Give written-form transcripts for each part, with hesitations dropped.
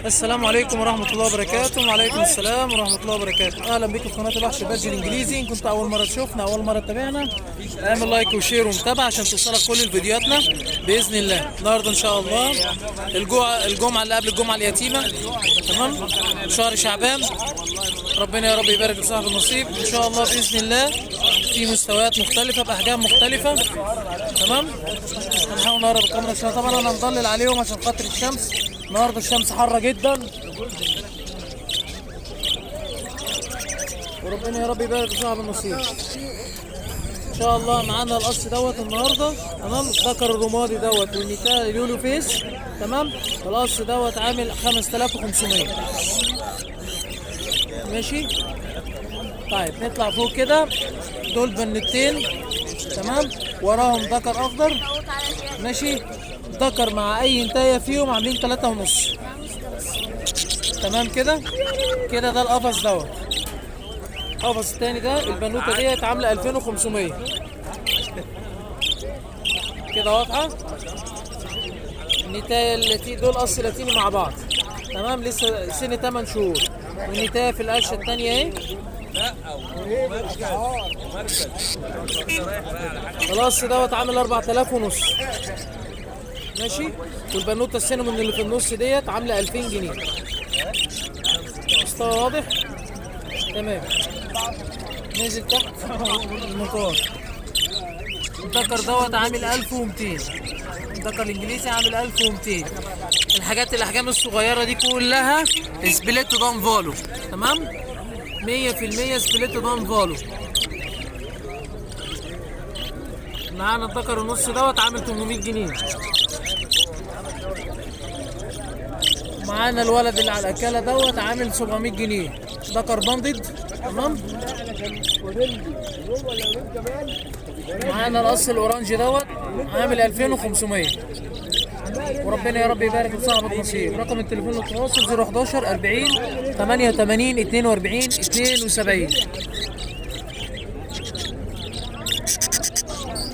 السلام عليكم ورحمة الله وبركاته. وعليكم السلام ورحمة الله وبركاته. أهلا بكم في قناة الوحش البلجي الإنجليزي. إن كنت أول مرة تشوفنا، أول مرة تتابعنا، اعمل like و share ومتابعة عشان توصلك كل فيديوهاتنا بإذن الله. النهاردة إن شاء الله الجمعة اللي قبل الجمعة اليتيمة، تمام، شهر شعبان. ربنا يا رب يبارك لصاحب النصيب إن شاء الله. بإذن الله في مستويات مختلفة بأحجام مختلفة، تمام. هنحاول نقرب الكاميرا شوية. طبعا أنا مضلل عليهم عشان خاطر الشمس، النهارده الشمس حارة جدا. وربنا يا رب يبارك لصاحب النصيب ان شاء الله. معانا القص دوت النهارده، تمام، ذكر الرمادي دوت والنتاية ال yellow face، تمام. القص دوت عامل 5500، ماشي. طيب نطلع فوق كده، دول بنتين، تمام، وراهم ذكر اخضر، ماشي. ذكر مع اي انتايه فيهم عاملين 3.5، تمام كده كده. ده القفص دوت. القفص التاني ده البنوته ديت عامله 2500، كده واضحة. النتايه التي دول قص لاتيني مع بعض، تمام، لسه سن 8 شهور. والنتايه في القشه التانية اهي. خلاص دوت عامل 4500، ماشي. والبنوته ال cinnamon اللي في النص ديت عامله 2000 جنيه. مستوى واضح، تمام. نزل تحت المطار. الذكر دوت عامل 1200، الذكر الانجليزي عامل 1200. الحاجات الاحجام الصغيرة دي كلها split dun fallow، تمام، 100% split dun fallow. معانا الذكر النص دوت عامل 800 جنيه. معانا الولد اللي على الاكاله دوت عامل 700 جنيه، ذكر banded، تمام. معانا القص ال orange دوت عامل 2500. وربنا يا رب يبارك لصاحب النصيب. رقم التليفون للتواصل 011 40 88 42 72.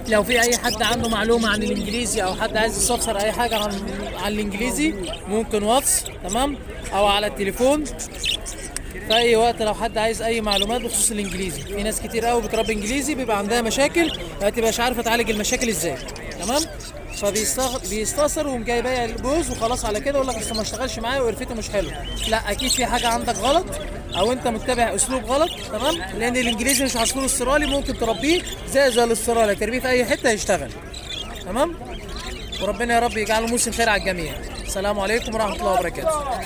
لو في اي حد عنده معلومة عن الانجليزي او حد عايز يستفسر اي حاجة عن الانجليزي، ممكن واتس، تمام، او على التليفون في اي وقت. لو حد عايز اي معلومات بخصوص الانجليزي، في ناس كتير قوي بتربي انجليزي بيبقى عندها مشاكل، ما تبقاش عارفه تعالج المشاكل ازاي، تمام، فبيستخسر ويقوم جاي بايع الجوز وخلاص على كده، يقول لك اصل ما اشتغلش معايا وقرفته مش حلو. لا، اكيد في حاجة عندك غلط او انت متبع اسلوب غلط، تمام، لان الانجليزي مش عصفور استرالي ممكن تربيه زي الاسترالي، تربيه في اي حتة يشتغل، تمام. وربنا يا رب يجعله موسم خير على الجميع. السلام عليكم ورحمة الله وبركاته.